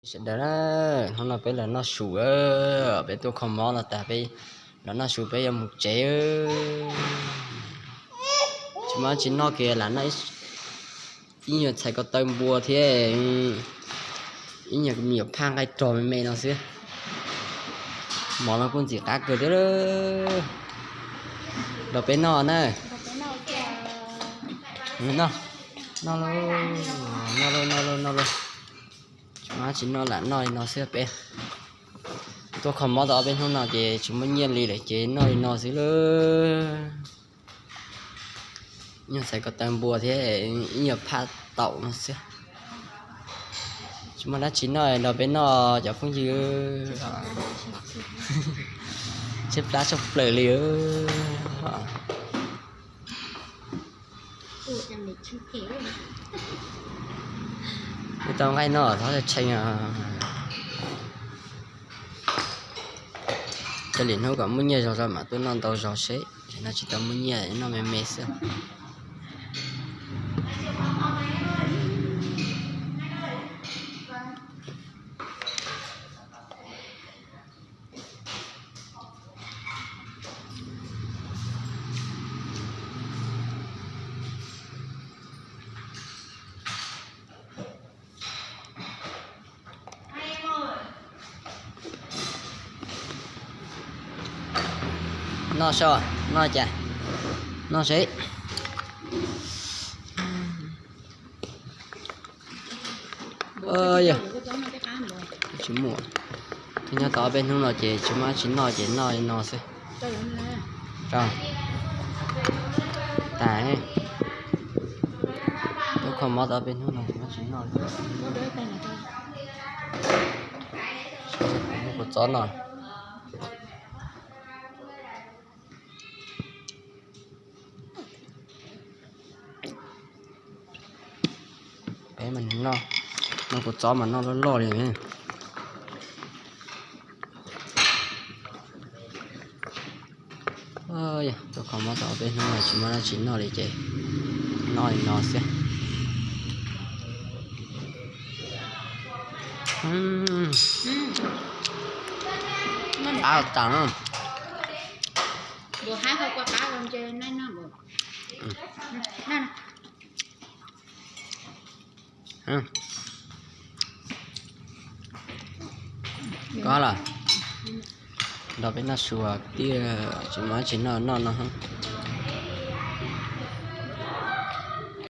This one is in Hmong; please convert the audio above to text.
Sawv daws, hnub no peb los noj su, peb tuaj kho mob no tas peb los noj su peb yuav mus tsev. Tsis muaj dab tsi noj kiag lam noj ib nyuag txhais ko taw npua thiab ib nyuag me nyuam phaj nqaij rog me me no xwb. Mov no kuj ntxim qab kawg thiab. Los peb noj na. Noj, noj lauj, noj lauj, noj lauj, noj lauj. Tsis muaj dab tsi noj lam noj li no xwb peb. Tuaj kho mob tau ob peb hnub no ces tsis muaj nyiaj li lawm ces noj li no xwb lauj. Nyuag txhais ko taw npua thiab ib nyuag phaj taum no xwb. Tsis muaj dab tsi noj los peb noj cov phooj ywg. Tshaib plab tshaj plaws li. Tau nqaij noj thov tshee. Cov lwm hnub kom muaj nyiaj zog zog mam tuaj noj ntau zog seb, no tsis tau muaj nyiaj noj me me xwb. Noj so, noj cas, noj seb. Yog tsis muaj, twb nyob tau ob peb hnub no ces tsis muaj dab tsi noj ces noj li no xwb. Tas, tuaj kho mob tau ob peb hnub no tsis muaj dab tsi noj. Kuv txob no. Peb mas noj, noj kuv txob mas noj loj loj li. Tuaj kho mob tau peb hnub no tsis muaj dab tsi noj li ces noj li no xwb. Qab tas. Koj los nrog peb noj su tiag, tsis muaj dab tsi noj noj no.